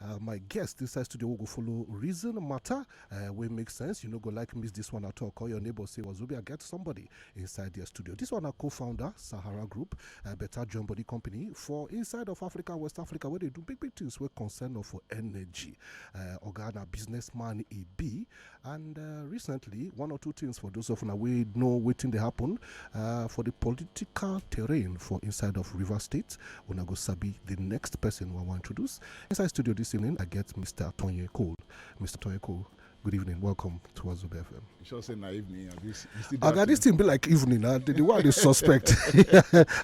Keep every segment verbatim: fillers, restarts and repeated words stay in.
Uh, my guest inside studio will go follow reason matter uh, wey make sense. You no go like miss this one at all. Call your neighbor, say, "Wazobia, get somebody inside their studio." This one, a co-founder, Sahara Group, a better join body company for inside of Africa, West Africa, where they do big, big things wey concern of for energy. Uh, Oga na businessman e be. And uh, recently, one or two things for those of una wey know wetin dey happen uh, for the political terrain for inside of River State. Una go sabi the next person we I wan introduce. Inside studio this evening, I get Mister Tonye Cole. Mister Tonye Cole, good evening. Welcome to Wazobia F M. You sure say na evening? Abi you s-, you still dey Oga, this afternoon? Thing be like evening. Uh, the, the one they suspect.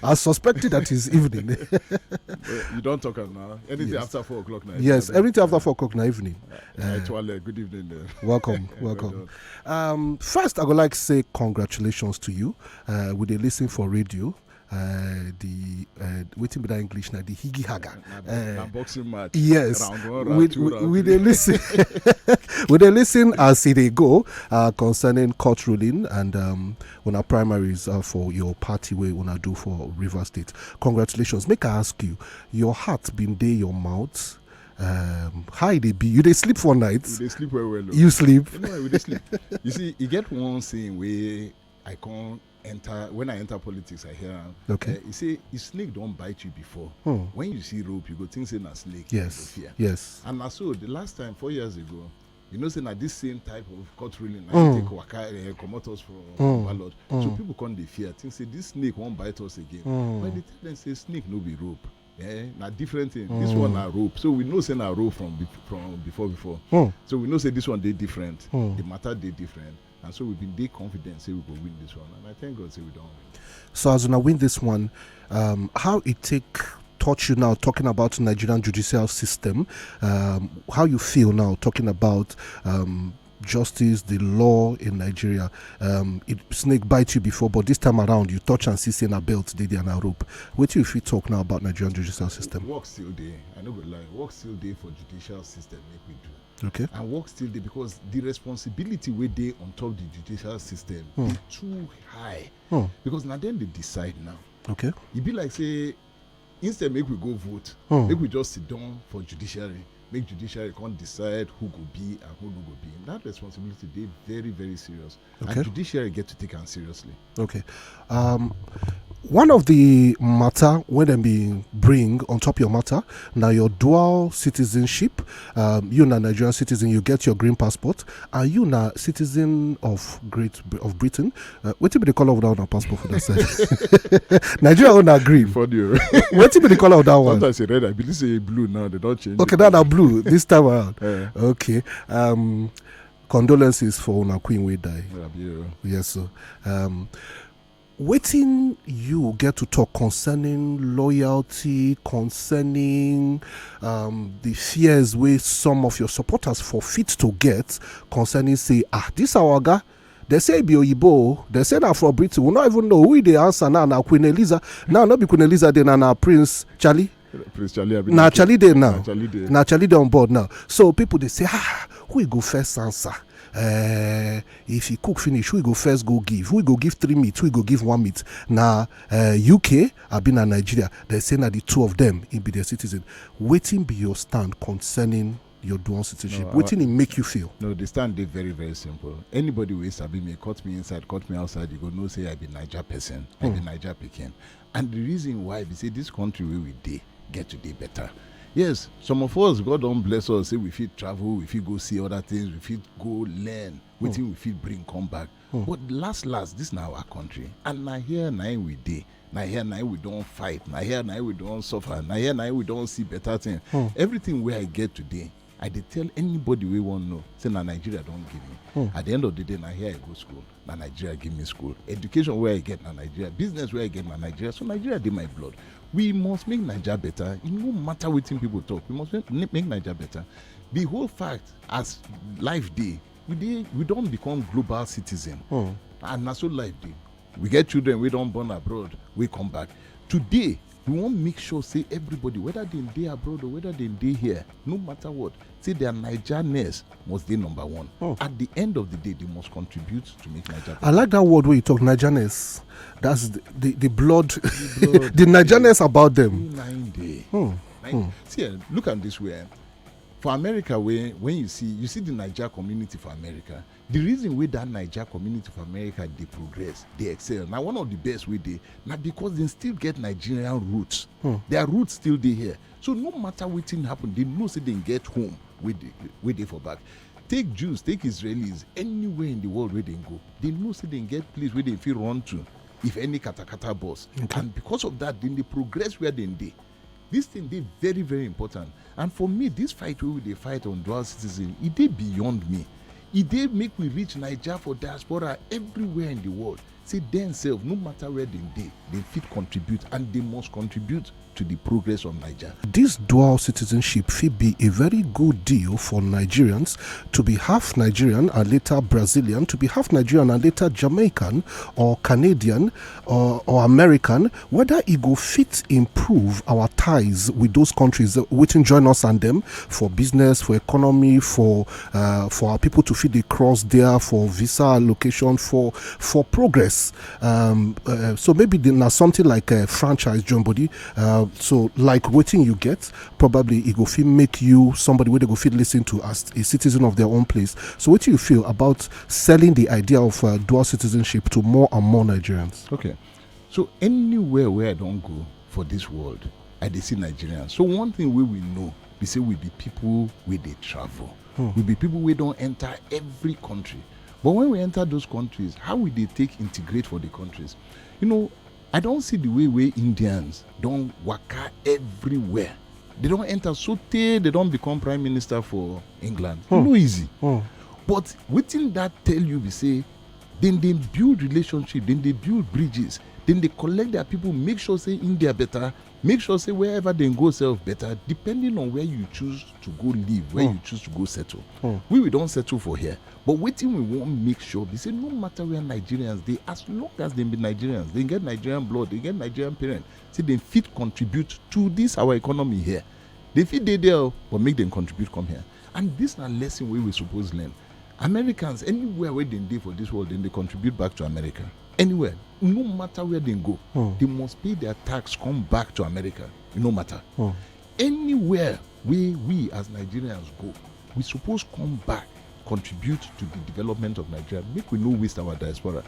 I suspected that is evening. Well, you don't talk am now. Anything Yes. after four o'clock na Yes, evening. Everything after four o'clock na evening. Uh, Uh, Actually, good evening. Then. Welcome, Well welcome. done. Um, first, I would like to say congratulations to you. Uh, we dey listen for radio. Uh, the uh, wetin be that English now? The higgy haga. Na, na, Uh, na boxing match. Yes, Round one, we round two, we, round we three. Dey listen. We dey listen as e dey go uh, concerning court ruling and um, una primaries uh, for your party wey una do for River State. Congratulations. Make I ask you, your heart been dey your mouth. Um, how e dey be? You dey sleep for night? We dey sleep well well o. You sleep? You know why we dey sleep? You see, e get one saying wey I come enter, when I enter politics, I hear am. Okay. Eh, e say, "If snake don bite you before, Hmm. when you see rope, you go think say na snake, you go Yes. Fear." Yes. And na so, the last time, four years ago, you know say na this same type of court ruling na Hmm. take waka eh, comot us from Hmm. ballot. So Hmm. people come dey fear, think say this snake wan bite us again. Hmm. But I dey tell them say snake no be rope. Eh, na different thing. This Hmm. one na rope. So we know say na rope from bef-, from before before. Hmm. So we know say this one dey different. Hmm. The matter dey different. And so we been dey confident say we go win this one. And I thank God say we don win. So as una win this one, um, how e take touch you now, talking about Nigerian judicial system, um, how you feel now, talking about um, justice, the law in Nigeria? Um, it, snake bite you before, but this time around, you touch and see say na belt dey there, na rope. Wetin you fit talk now about Nigerian judicial system? Work still dey. I no go lie. Work still dey for judicial system make we do. Okay. And work still dey because the responsibility wey dey on top the judicial system Hmm. dey too high. Hmm. Because na dem dey decide now. Okay. E be like say instead make we go vote, Hmm. make we just sit down for judiciary, make judiciary come decide who go be and who no go be. That responsibility dey very, very serious. Okay. And judiciary get to take am seriously. Okay. Um, one of the matter wey dem be bring on top your matter na your dual citizenship. Um, you na Nigerian citizen, you get your green passport, and you na citizen of Great Br-, of Britain. Uh, wetin be the color of that one passport for that side? Nigeria own na green. Funny o. Wetin be the color of that one? Sometimes e red, I believe say e blue now. They don change Okay, it. That na blue this time around. Eh. Okay. Um, condolences for una queen wey die. Yeah, yeah. Yes, so um, wetin you get to talk concerning loyalty, concerning um, the fears wey some of your supporters for fit to get concerning say, "Ah, this our oga, they say e be oyibo, they say na from Britain, we no even know who e dey answer now, na Queen Eliza." Now, no be Queen Eliza dey, na, na Prince Charlie. Prince Charlie, abi Na na Charlie dey Na now. Charlie dey. Na Charlie dey on board now. So people dey say, "Ah, who e go first answer? Eh, if e cook finish, who e go first go give? Who e go give three meat? Who e go give one meat?" Na uh, U K, abi na Nigeria. They say na the two of them, e be their citizen. Wetin be your stand concerning your dual citizenship? No, I Wetin wa- e make you feel? No, the stand dey very, very simple. Anybody wey sabi me, cut me inside, cut me outside, you go know say I be Naija person. I be Hmm. Naija pikin. And the reason why be say this country wey we dey get to dey better. Yes, some of us, God don bless us, say we fit travel, we fit go see other things, we fit go learn wetin Hmm. we fit bring come back. Hmm. But last, last, this na our country. And na here na im we dey. Na here na im we don fight. Na here na im we don suffer. Na here na im we don see better thing. Hmm. Everything wey I get today, I dey tell anybody wey wan know, say na Nigeria don give me. Hmm. At the end of the day, na here I go school. Na Nigeria give me school. Education wey I get na Nigeria. Business wey I get na Nigeria. So Nigeria dey my blood. We must make Naija better. E no matter wetin people talk. We must make, make Naija better. The whole fact, as life dey, we dey, we don become global citizen. Hmm. And na so life dey. We get children wey don born abroad, wey come back. Today, we wan make sure say everybody, whether dem dey abroad or whether dem dey here, no matter what, say their Naija-ness must dey number one. Hmm. At the end of the day, they must contribute to make Naija better. I like that word wey you talk, Naija-ness. That's the, the, the blood, The blood. The Naija-ness about them. Na im dey. Hmm. Na im Hmm. See, eh, look am this way, eh. For America, when when you see you see the Naija community for America, the reason wey that Naija community for America dey progress, dey excel, na one of the best wey dey, na because dem still get Nigerian roots. Their roots still dey here. So no matter wetin happen, dem know say dem get home wey dey wey dey for back. Take Jews, take Israelis, anywhere in the world wey dem go, dem know say dem get place wey dem fit run to if any katakata burst. And because of that, dem dey progress where dem dey. This thing dey very, very important. And for me, this fight wey we dey fight on dual citizen, e dey beyond me. E dey make we reach Naija for diaspora everywhere in the world. Say dem sef, no matter where dem dey, dem fit contribute, and dem must contribute to the progress of Naija. This dual citizenship fit be a very good deal for Nigerians to be half Nigerian and later Brazilian, to be half Nigerian and later Jamaican or Canadian or, or American, whether e go fit improve our ties with those countries, uh, wetin join us and them for business, for economy, for, uh, for our people to fit dey cross there, for visa allocation, for, for progress. Um, uh, so maybe the, na something like a franchise join body. Uh, so like wetin you get, probably e go fit make you somebody wey dem go fit listen to as a citizen of their own place. So wetin you feel about selling the idea of, uh, dual citizenship to more and more Nigerians? Okay. So anywhere where I don go for this world, I dey see Nigerians. So one thing wey we know be say we be people wey dey travel. We be people wey don enter every country. But when we enter those countries, how we dey take integrate for the countries? You know, I don see the way wey Indians don waka everywhere. They don enter so tey they don become prime minister for England. No easy. But wetin that tell you be say dem dey build relationship, dem dey build bridges, dem dey collect their people, make sure say India better, make sure say wherever dem go sef better, depending on where you choose to go live, where you choose to go settle. We, we don settle for here. But wetin we wan make sure be say no matter where Nigerians dey, as long as dem be Nigerians, dem get Nigerian blood, dem get Nigerian parents, say dem fit contribute to this our economy here. Dem fit dey there o, but make dem contribute come here. And this na lesson wey we suppose learn. Americans, anywhere wey dem dey for this world, dem dey contribute back to America. Anywhere, no matter where dem go, they must pay their tax come back to America. No matter. Anywhere wey we as Nigerians go, we suppose come back, contribute to the development of Nigeria. Make we no waste our diaspora,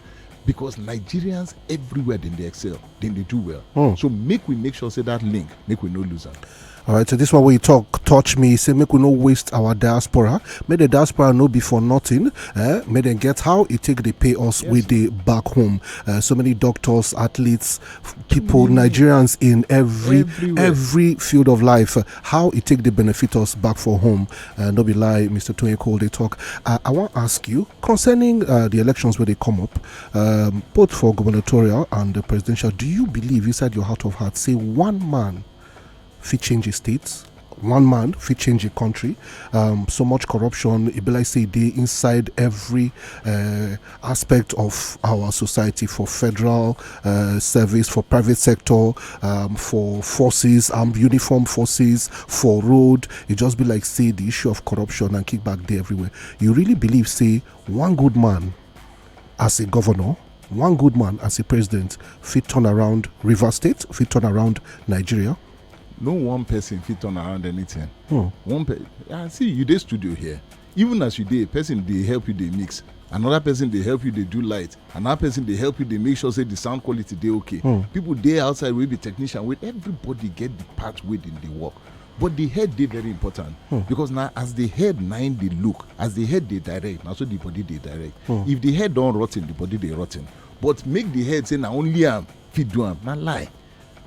because Nigerians everywhere dem dey excel, dem dey do well. So make we make sure say that link, make we no lose am. All right, so this one wey you talk touch me. Say make we no waste our diaspora. Make the diaspora no be for nothing. Eh? Make dem get how e take dey pay us wey dey back home. Uh, so many doctors, athletes, people, Nigerians in every every field of life. Uh, how e take dey benefit us back for home? Uh, no be lie, Mister Toyin Cole dey talk. Uh, I wan ask you concerning, uh, the elections wey dey come up, um, both for gubernatorial and the presidential. Do you believe inside your heart of heart say one man fit change a state? One man fit change a country. Um, so much corruption, e be like say e dey inside every, uh, aspect of our society, for federal, uh, service, for private sector, um, for forces, armed uniform forces, for road. E just be like say the issue of corruption and kickback dey everywhere. You really believe say one good man as a governor, one good man as a president fit turn around Rivers State, fit turn around Nigeria? No one person fit turn around anything. One pe- ah, see, you dey studio here. Even as you dey, person dey help you dey mix. Another person dey help you dey do light. Another person dey help you dey make sure say the sound quality dey okay. People dey outside wey be technician, wey everybody get the part wey dem dey work. But the head dey very important, because na as the head na im dey look, as the head dey direct, na so the body dey direct. If the head don rotten, the body dey rotten. But make the head say na only am fit do am, na lie.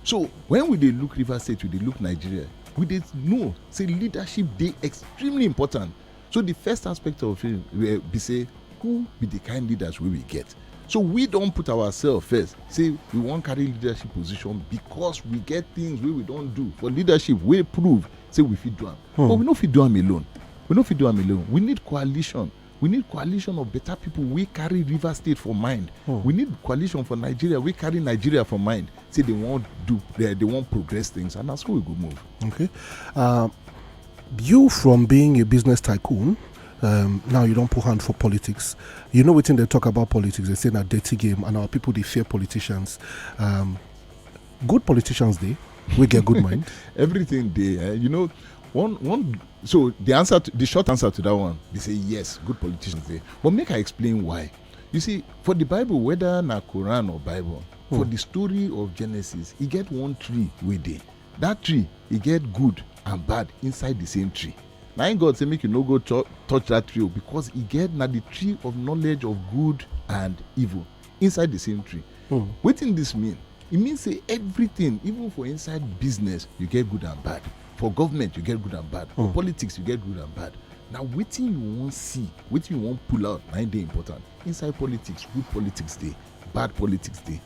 So when we dey look Rivers State, we dey look Nigeria, we dey know say leadership dey extremely important. So the first aspect of it, eh, be say, who be the kind leaders wey we get? So we don put ourselves first, say we wan carry leadership position because we get things wey we don do for leadership wey prove say we fit do am. But we no fit do am alone. We no fit do am alone. We need coalition. We need coalition of better people wey carry Rivers State for mind. We need coalition for Nigeria wey carry Nigeria for mind. Say they wan do, they, they wan progress things, and na so we go move. Okay. Uh, you, from being a business tycoon, um, now you don put hand for politics. You know wetin dem talk about politics. Dem say na dirty game, and our people dey fear politicians. Um, good politicians dey, wey get good mind. Everything dey. Eh? You know, One one so the answer to, the short answer to that one, they say yes, good politicians dey. But make I explain why. You see, for the Bible, whether na Quran or Bible, for the story of Genesis, e get one tree wey dey. That tree, e get good and bad inside the same tree. Na im God say make you no go tou- touch that tree o, because e get na the tree of knowledge of good and evil inside the same tree. Wetin this mean? E mean say everything, even for inside business, you get good and bad. For government, you get good and bad. For politics, you get good and bad. Na wetin you wan see, wetin you wan pull out, na im dey important. Inside politics, good politics dey, bad politics dey.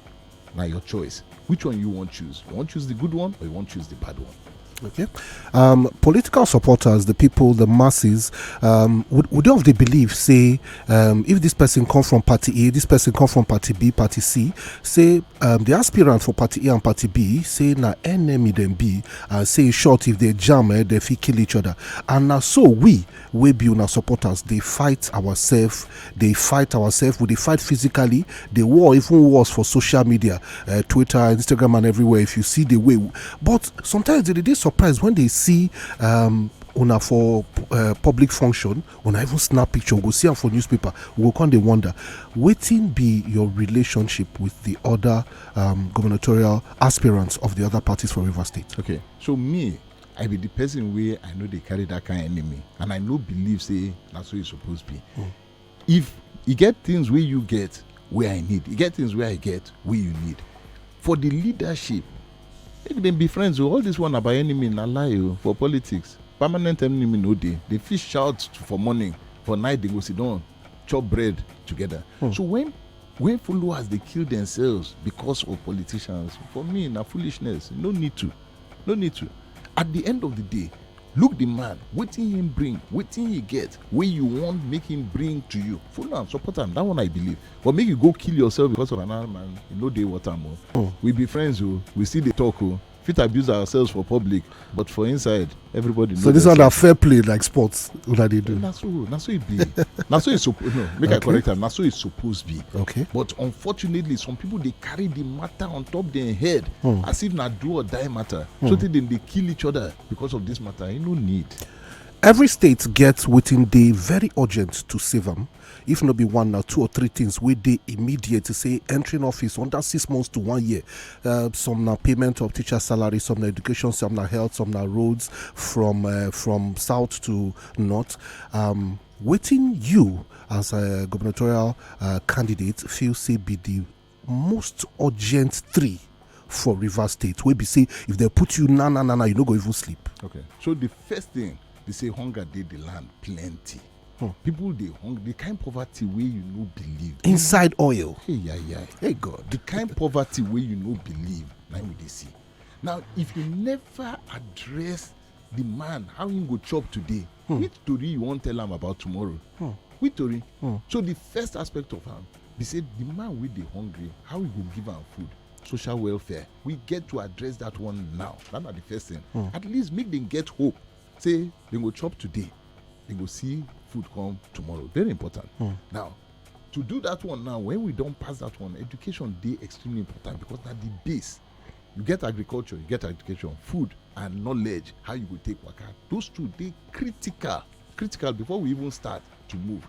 Na your choice. Which one you wan choose? You wan choose the good one or you wan choose the bad one? Okay. Um, political supporters, the people, the masses, um, would, would they of the belief say, um, if this person come from party A, this person come from party B, party C, say, um, the aspirant for party A and party B say na enemy dem be, and say in short, if they jam, eh, they fit kill each other. And na so we, we be una supporters, they fight ourselves, they fight ourselves, we dey fight physically, the war even worse for social media, uh, Twitter, Instagram, and everywhere. If you see the way, but sometimes they dey surprised when they see, um, una for, uh, public function, una even snap picture, go see am for newspaper, we go come dey wonder, wetin be your relationship with the other, um, gubernatorial aspirants of the other parties for Rivers State? Okay, so me, I be the person wey I no dey carry that kind enemy, and I no believe say na so e suppose be. If e get things wey you get wey I need, e get things wey I get wey you need, for the leadership, make dem be friends o. All this one na by enemy, na lie o. For politics, permanent enemy no dey. They fit shout for morning, for night they go sit down chop bread together. So when when followers dey kill themselves because of politicians, for me na foolishness. No need to, no need to. At the end of the day, look the man, wetin him bring, wetin he get, wey you wan make him bring to you, follow am, support am. That one I believe. But make you go kill yourself because of another man, e no dey worth am o. We be friends o, we still dey talk o, fit abuse ourselves for public, but for inside, everybody know. So this one na fair play, like sports, una dey do. Na so, na so e be. Na so e suppose. No, make I correct am. Na so e suppose be. Okay. But unfortunately, some people dey carry the matter on top their head as if na do or die matter. So tey dem dey kill each other because of this matter. E no need. Every state gets wetin dey very urgent to save am. If no be one, na two or three things wey dey immediate, say entering office under six months to one year. Uh, some na payment of teacher salary, some na education, some na health, some na roads from, uh, from south to north. Um, wetin you as a gubernatorial, uh, candidate feel say be the most urgent three for Rivers State, wey be say if they put you na na na na, you no go even sleep? Okay. So the first thing, they say hunger dey the land plenty. People dey hungry. The kind poverty wey you no believe. Inside oil. Hey, yeah, yeah. Hey, God. The kind poverty wey you no believe, na we dey see. Now, if you never address the man, how he go chop today? Which tori you wan tell am about tomorrow? Which tori? So the first aspect of am be say the man wey dey hungry, how we go give am food? Social welfare. We get to address that one now. That na the first thing. At least make dem get hope. Say dem go chop today, dem go see food come tomorrow. Very important. Now, to do that one now, when we don pass that one, education dey extremely important because na the base. You get agriculture, you get education, food and knowledge, how you go take waka. Those two dey critical, critical before we even start to move.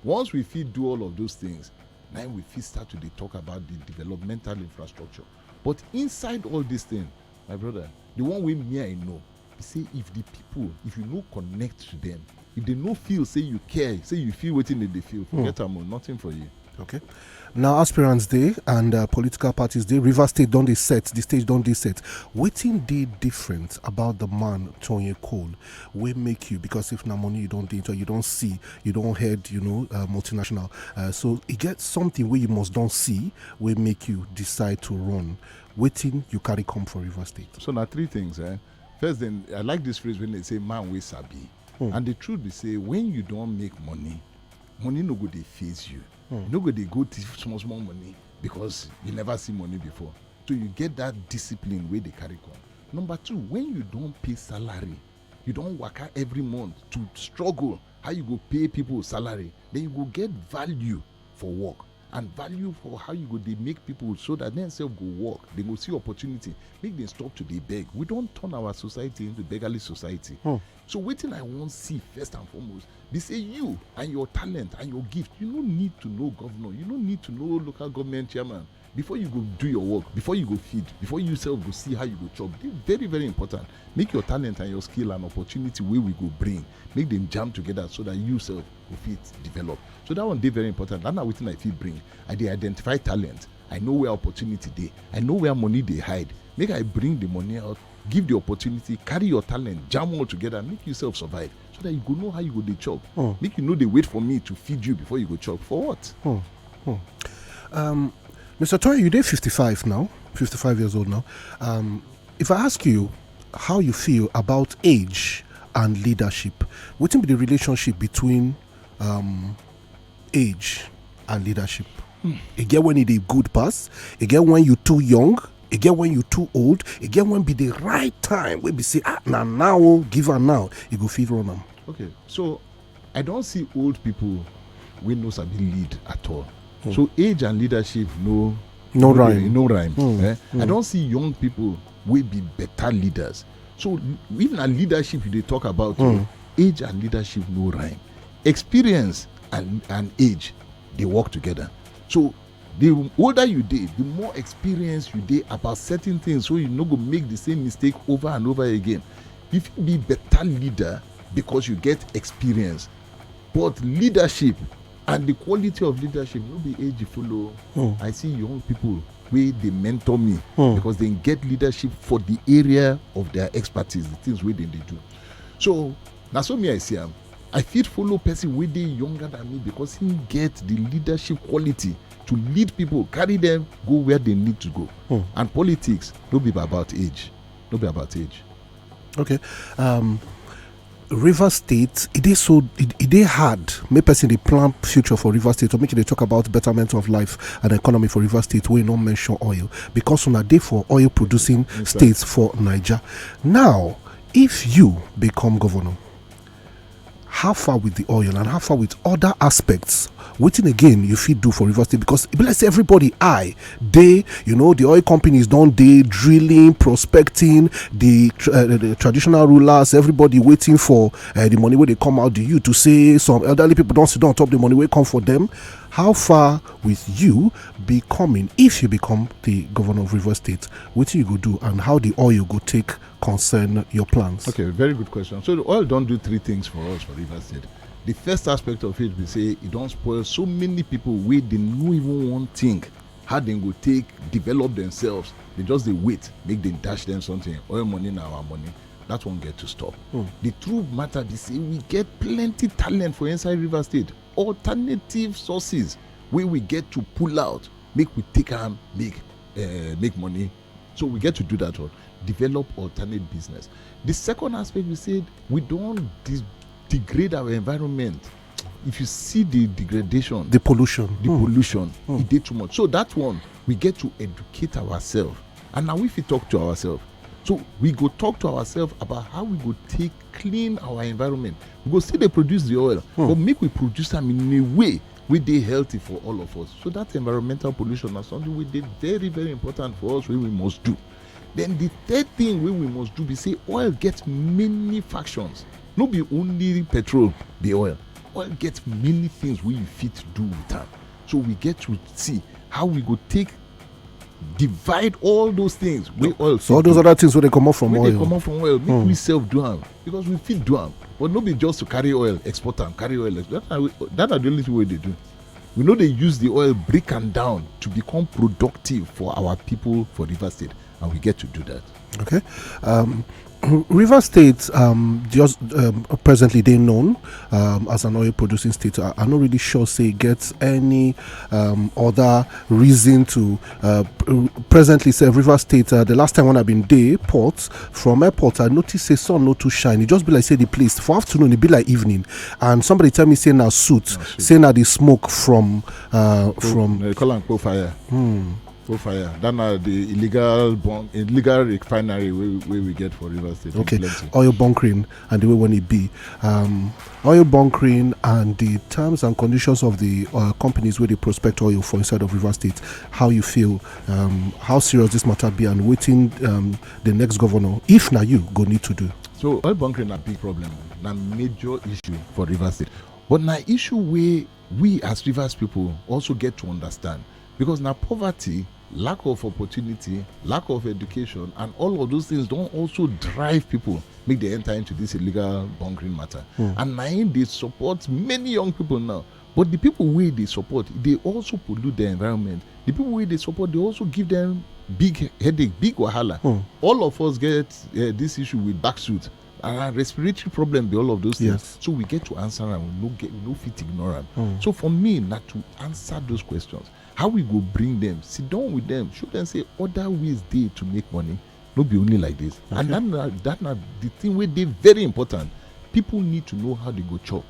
Once we fit do all of those things, now we fit start to dey talk about the developmental infrastructure. But inside all this thing, my brother, the one wey me I know be say if the people, if you no connect to them, if they no feel say you care, say you feel wetin dem dey feel, forget am o, nothing for you. Okay. Now, aspirants dey and, uh, political parties dey. Rivers State don dey set, the stage don dey set. Wetin dey different about the man Toyin Cole wey make you, because if na money you don dey into, you don see, you don head, you know, uh, multinational. Uh, so e get something wey you must don see wey make you decide to run. Wetin you carry come for Rivers State? So na three things, eh? First, then I like this phrase when they say man wey sabi. And the truth be say when you don make money, money no go dey phase you. You no go dey go thief small small money because you never see money before. So you get that discipline wey dey carry come. Number two, when you don pay salary, you don waka every month to struggle how you go pay people salary, then you go get value for work. and value for how you go dey make people so that dem sef go work, dem go see opportunity, make dem stop to dey beg. We don turn our society into beggarly society. So wetin I wan see first and foremost be say you and your talent and your gift, you no need to know governor, you no need to know local government chairman before you go do your work, before you go feed, before you sef go see how you go chop. Dey very very important. Make your talent and your skill and opportunity wey we go bring, make dem jam together so that you sef go fit develop. So that one dey very important. That na wetin I fit bring. I dey identify talent. I know where opportunity dey. I know where money dey hide. Make I bring the money out, give the opportunity, carry your talent, jam all together, make you sef survive so that you go know how you go dey chop. Make you no dey wait for me to feed you before you go chop. For what? Um, Mister Toye, you dey fifty-five now, fifty-five years old now. Um, if I ask you how you feel about age and leadership, wetin be the relationship between um, age and leadership? E get when e dey good pass, e get when you too young, e get when you too old, e get when be the right time wey be say, ah, na now o, give am now, e go fit run am. Okay, so I don see old people wey no sabi lead at all. So age and leadership no No dey- rhyme. No rhyme. Eh? I don see young people wey be better leaders. So if na leadership you dey talk about, oh, age and leadership no rhyme. Experience and and age dey work together. So the older you dey, the more experience you dey about certain things, so you no go make the same mistake over and over again. You fit be better leader because you get experience, but leadership and the quality of leadership no be age e follow. I see young people wey dey mentor me because dem get leadership for the area of their expertise, the things wey dem dey do. So na so me I see am. I fit follow person wey dey younger than me because he get the leadership quality to lead people, carry them go where they need to go. And politics no be about age, no be about age. Okay. Um, Rivers State, e dey so e e dey hard make person dey plan future for Rivers State or make e dey talk about betterment of life and economy for Rivers State wey no mention oil, because una dey for oil producing states for Naija. Now, if you become governor, how far with the oil and how far with other aspects? Wetin again you fit do for Rivers State? Because e be like say everybody eye dey, you know, the oil companies don dey drilling, prospecting, the tr- uh, the traditional rulers, everybody waiting for uh, the money wey dey come out. The youth to say some elderly people don sit down on top the money wey come for them. How far with you becoming, if you become the governor of Rivers State, wetin you go do and how the oil go take concern your plans? Okay, very good question. So the oil don do three things for us for Rivers State. The first aspect of it be say e don spoil so many people wey dey no even wan think how dem go take develop themselves. They just dey wait make dem dash them something. Oil money na our money. That one get to stop. The true matter be say we get plenty talent for inside Rivers State. Alternative sources wey we get to pull out, make we take am make uh, make money. So we get to do that one. Develop alternate business. The second aspect we said we don't dis- degrade our environment. If you see the degradation, The pollution. the pollution, e dey too much. So that one we get to educate ourselves, and now we fit talk to ourselves. So we go talk to ourselves about how we go take clean our environment. We go still dey produce the oil, but make we produce am in a way wey dey healthy for all of us. So that environmental pollution na something wey dey very very important for us wey we must do. Then the third thing wey we must do be say oil get many factions. No be only petrol be oil. Oil get many things wey you fit do with am. So we get to see how we go take divide all those things wey oil So all those other things wey dey comot from wey dey oil. Comot from oil, make we sef do am, because we fit do am, but no be just to carry oil export am, carry oil export. That na, that na the only thing wey dey do. We no dey use the oil, break am down to become productive for our people for Rivers State, and we get to do that. Okay. Um, Rivers State um, just um, presently dey known um, as an oil producing state. I, I'm not really sure say e get any um, other reason to uh, pr- presently say Rivers State. Uh, the last time when I been dey port, from airport, I noticed say sun no too shine. E just be like say the place for afternoon, e be like evening. And somebody tell me say na soot, say na the smoke from uh, from They call am coal fire. Profire, that na the illegal bun- illegal refinery wey wey we get for Rivers State. Okay. Plenty. Oil bunkering and the way when it be. Um, oil bunkering and the terms and conditions of the uh, companies where they prospect oil for inside of Rivers State. How you feel? Um, how serious this matter be and waiting um, the next governor, if na you, go need to do. So oil bunkering na big problem, na major issue for Rivers State. But na issue wey we as Rivers people also get to understand, because na poverty, lack of opportunity, lack of education, and all of those things don also drive people make they enter into this illegal bunkering matter. And na im dey support many young people now. But the people wey dey support, they also pollute the environment. The people wey dey support, they also give them big headache, big wahala. All of us get uh, this issue with back suit and respiratory problem, be all of those things. Yes. So we get to answer am. We no get, we no fit ignore am. So for me, na to answer those questions. How we go bring them, sit down with them, show them say other ways dey to make money. No be only like this. And that na, that na the thing wey dey very important. People need to know how they go chop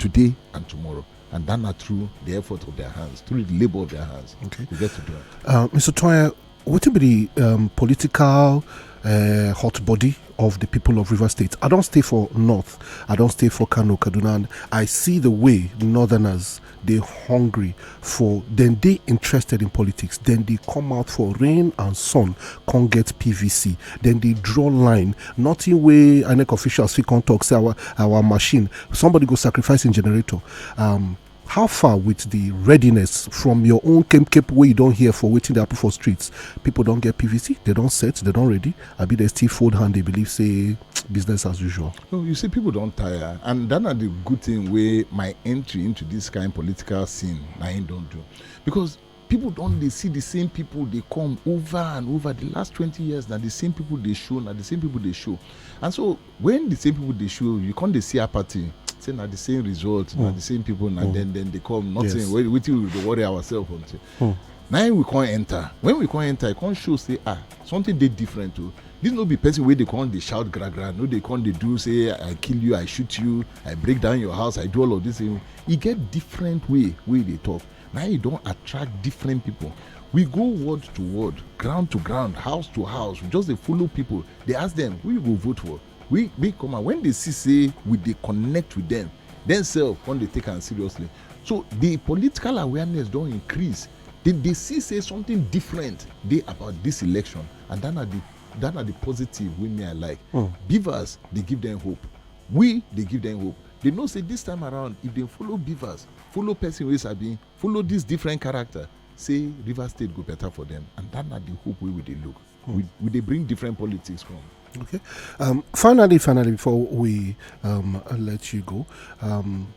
today and tomorrow. And that na through the effort of their hands, through the labor of their hands. Okay. We get to do it. Uh, Mister Toye, what be the um, political uh, hot body of the people of Rivers State? I don't stay for North. I don't stay for Kano, Kaduna. And I see the way Northerners, they hungry for, then they interested in politics. Then they come out for rain and sun, can't get P V C. Then they draw line. Nothing way INEC officials fit come talk, say our, our machine. Somebody go sacrifice in generator. Um, how far with the readiness from your own camp camp where you don't hear for waiting they happen for streets? People don't get P V C, they don't set, they don't ready. I be they still fold hand, they believe say business as usual. No, you see, people don't tire, and that na the good thing wey my entry into this kind political scene na im don do, because people don dey see the same people dey come over and over. The last twenty years, na the same people dey show, na the same people dey show. And so when the same people dey show, you come dey see apathy, say na the same result, na the same people, na then then they come, nothing. Yes. Wait, wetin we dey worry ourselves until. Na im we come enter. When we come enter, e come show say, ah, something dey different o. This no be person wey dey come dey shout gra gra, no dey come dey do say, I kill you, I shoot you, I break down your house, I do all of this thing. E get different way wey e dey talk. Na e don attract different people. We go word to word, ground to ground, house to house. We just dey follow people, dey ask them, who you go vote for? We we come out when they see say we dey connect with them, then sef come dey take am seriously. So the political awareness don increase. They dey see say something different dey about this election, and that na the that na the positive wey me I like. Beavers dey give them hope. We dey give them hope. They know say this time around, if they follow Beavers, follow person wey sabi, follow this different character, say Rivers State go better for them, and that na the hope wey we dey look. We we dey bring different politics come. Okay. Um, finally, finally, before we um, let you go, um,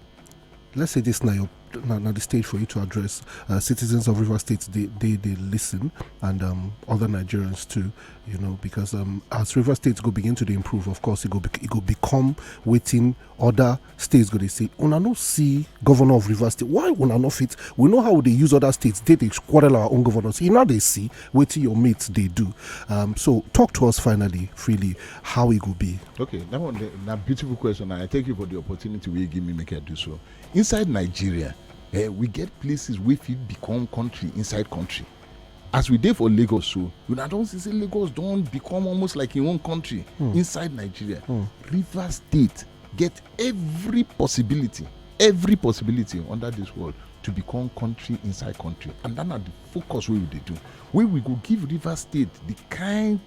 let's say this now, your, now, now the stage for you to address uh, citizens of River State. They, they, they listen, and um, other Nigerians too. You know, because um, as River State go begin to dey improve, of course, it go bec- it go become waiting other states go dey say, una no see governor of River State. Why una no fit? We know how they use other states. They they quarrel our own governors. You know they see waiting your mates they do. Um, so talk to us finally, freely, how it go be. Okay, that one dey- na beautiful question, and I thank you for the opportunity wey you give me make I do so. Inside Nigeria, eh, we get places wey fit become country inside country. As we dey for Lagos so, una don see say Lagos don become almost like im own country inside Nigeria. Rivers State get every possibility, every possibility under this world to become country inside country, and that na the focus wey we dey do. Wey we go give Rivers State the kind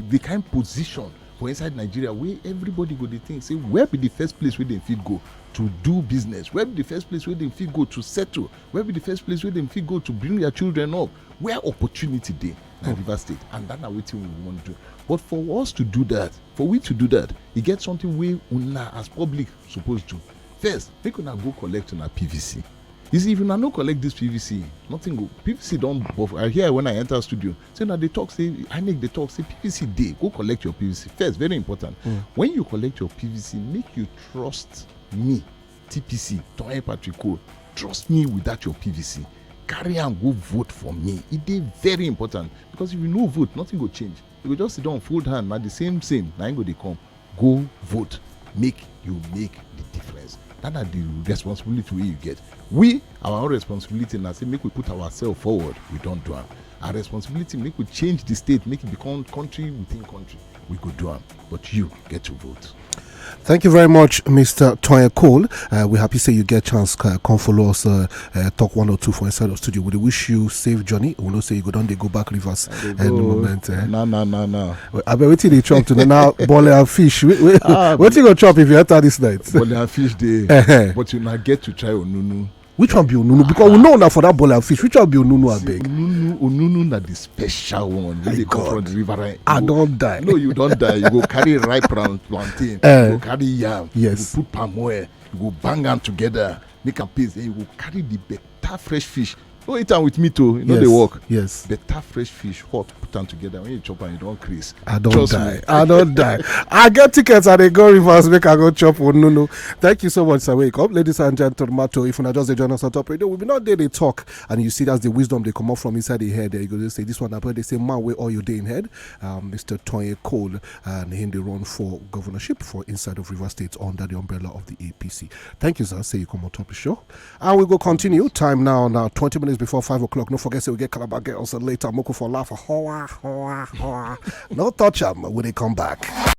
the kind position for inside Nigeria wey everybody go dey think say, where be the first place wey dem fit go to do business? Where be the first place wey dem fit go to settle? Where be the first place wey dem fit go to bring their children up? Where opportunity dey na Rivers State, and that na wetin we wan do. But for us to do that, for we to do that, e get something wey una as public suppose do. First, make una go collect una P V C. You see, if una no collect this P V C, nothing go. P V C don buff. I hear when I enter studio, say na dey talk say, INEC dey talk say P V C dey. Go collect your P V C first. Very important. When you collect your P V C, make you trust me, T P C, Toyin Patrick Cole. Trust me with that your P V C. Carry am go vote for me. E dey very important, because if you no vote, nothing go change. You go just sit down, fold hand, na the same same na im go dey come. Go vote, make you make the difference. That na the responsibility wey you get. We, our own responsibility na say make we put ourselves forward. We don do am. our responsibility, make we change the state, make it become country within country. We go do am, but you get to vote. Thank you very much, Mister Toye Cole. Uh, we happy say you get chance uh, come follow us, uh, uh, talk one or two for inside of studio. We dey wish you safe journey. We know say you go down, they go back Rivers any moment. Eh? Na na na na. I bet wetin dey chop today now. Bole and fish. Wait- wait- Ah, Wetin you go chop if you enter this night? Bole and fish day. Eh-heh. But you na get to try onunu. Which one be onunu? Because we know now for that bole and fish. Which one be onunu? I See, beg. Onunu, onunu na the special one. When My they come God. from the river, right? I You go- don't die. No, you don't die. You go carry ripe plant, plantain. Eh. You go carry yam. Yes. You go put palm oil. You go bang them together. Make a paste. Then you go carry the better fresh fish. No eat am with meat o. You know Yes. They work. Yes. Better fresh fish, hot, put am together. When you chop am, you don craze. I don't Trust die. Me. I don't die. I get tickets and they go Rivers. Make I go chop onunu. Thank you so much, sir. Wake up, ladies and gentlemen. If you just dey join us on top radio, we be not there they talk, and you see that's the wisdom they come up from inside the head. There you go. They say this one. I they say man where all your day in head. Um, Mister Toye Cole and him they run for governorship for inside of River State under the umbrella of the A P C. Thank you, sir. Say you come on top of the show. And we go continue. Time now, now twenty minutes before five o'clock. Don't forget, say we get Calabar girls later. Moko for laugh. Hoa, hoa, hoa. No touch 'em when they come back.